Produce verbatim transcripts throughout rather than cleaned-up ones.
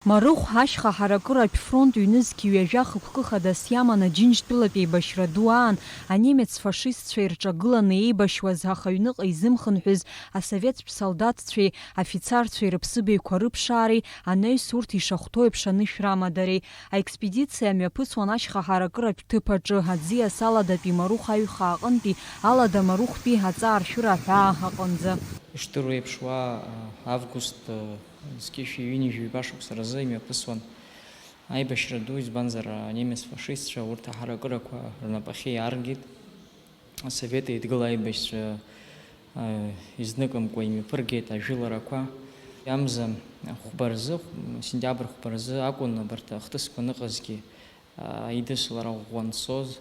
Марыхә ашьха ҳаракыратә фронт ҩнызқь ҩажәа хықәкы хадас иаман Аџьынџьтәылатә еибашьра ду аан, анемец фашистцәа ирҿагыланы еибашьуаз аха аҩныҟа изымхынҳәыз асоветтә солдатцәеи афицарцәеи рыԥсыбаҩқәа рыԥшаареи анаҩс урҭ ишахәҭоу еиԥш анышә рамадареи. Аекспедициа мҩаԥысуан ашьха ҳаракыратә ҭыԥ аҿы, аӡиас аладатәи Марыхә аҩхаа аҟынтәи алада Марыхәтәи аҵааршәыра аҳәаа аҟынӡа. Ишдыру еиԥш, уа, а, август, а, зқьышәи ҩынҩажәи ҩба шықәса рзы имҩаԥысуан аибашьра ду, избанзар, анемец фашистцәа урҭ аҳаракырақәа рнапахьы иааргеит. Асовет Еидгыла аибашьцәа, а, изныкымкәа имҩаԥыргеит ажәыларақәа. Амза хәба рзы, сентиабр хәба рзы акәын абарҭ ахҭысқәа аныҟазгьы, а, аидыслара ӷәӷәа анцоз.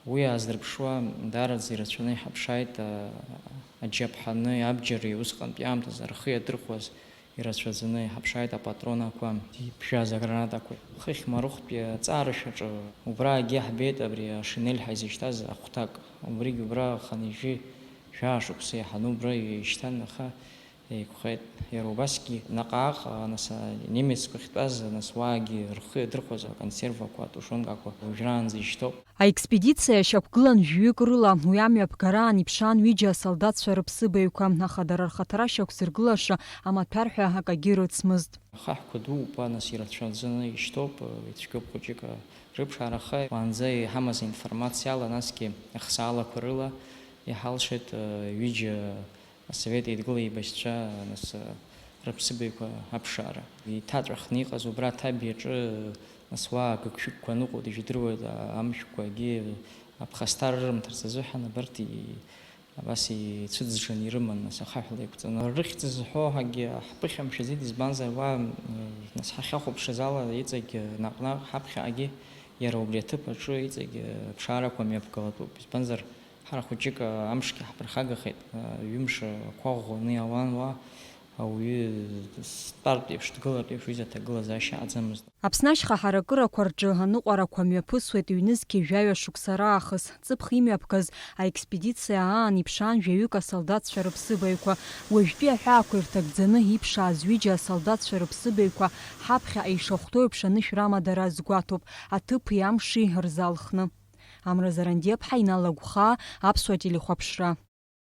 Уи аазырԥшуа даараӡа ирацәаны иҳаԥшааит, а, аџьаԥҳани абџьари усҟантәи аамҭазы рхы иадырхәаз ирацәаӡаны иҳаԥшааит апатронақәа, иԥжәаз агранатақәа. Хыхь Марыхәтәи аҵаарышә аҿы убраагьы иаҳбеит абри ашинель ҳәа изышьҭаз ахәҭак. Убригь убра хынҩажәи жәаа шықәса иаҳаны убра ишьҭан, аха еиқәхеит. Иара убасгьы наҟ-ааҟ, нас, анемецқәа ахьтәаз, нас уаагьы рхы иадырхәаз аконсервақәа, атушонкақәа уажәраанӡа ишьҭоуп. Аекспедициа шьақәгылан жәҩык рыла, уи амҩаԥгараан иԥшаан ҩыџьа асолдатцәа рыԥсыбаҩқәа, аха дара рхаҭара шьақәзыргылаша амаҭәар ҳәа акагьы рыцмызт. Ахаҳәқәа дууп, уа, нас, ирацәаӡаны ишьҭоуп, ицәгьоуп хәыҷык рыԥшаара, аха уаанӡа иҳамаз аинформациала, насгьы ахсаалақәа рыла иҳалшеит, ҩыџьа асовет еидгыла еибашьцәа, нас, рыԥсыбаҩқәа аԥшаара. Иҭаҵәахны иҟаз убра аҭабиаҿы, нас, уа агыгшәыгқәа аныҟоу дыжәдыруеит, амшәқәагьы аԥхасҭа рырымҭарц азыҳәан абарҭ и-, абас ицәыӡжаны ирыман, нас, ахаҳәла иқәҵаны. Рыхьӡ зҳәо ҳәагьы ҳԥыхьамшәаӡеит, избанзар, уа, м, нас, ҳахьахәаԥшыз ала, иҵегь наҟ-наҟ ҳаԥхьаҟагьы иара убри аҭыԥ аҿы иҵегь аԥшаарақәа мҩаԥгалатәуп, избанзар, ҳара хәыҷык амшгьы ҳԥырхагахеит, ҩымш ақәа ӷәӷәаны иауан уа, ауаҩы дтәартә еиԥш, дгылартә еиԥш, уи изы аҭагылазаашьа аӡамызт. Аԥсны ашьха ҳаракырақәа рҿы аныҟәарақәа мҩаԥысуеит ҩнызқьи жәаҩа шықәса раахыс. Ҵыԥх имҩаԥгаз аекспедициа аан иԥшаан жәаҩык асолдатцәа рыԥсыбаҩқәа. Уажәтәи аҳәаақәа ирҭагӡаны иԥшааз ҩыџьа асолдатцәа рыԥсыбаҩқәа ҳаԥхьаҟа ишахәҭоу еиԥш анышә рамадара азгәаҭоуп, аҭыԥи амши рзалхны. Амра Зарандиаԥҳа, Инал Агәхаа, Аԥсуа телехәаԥшра.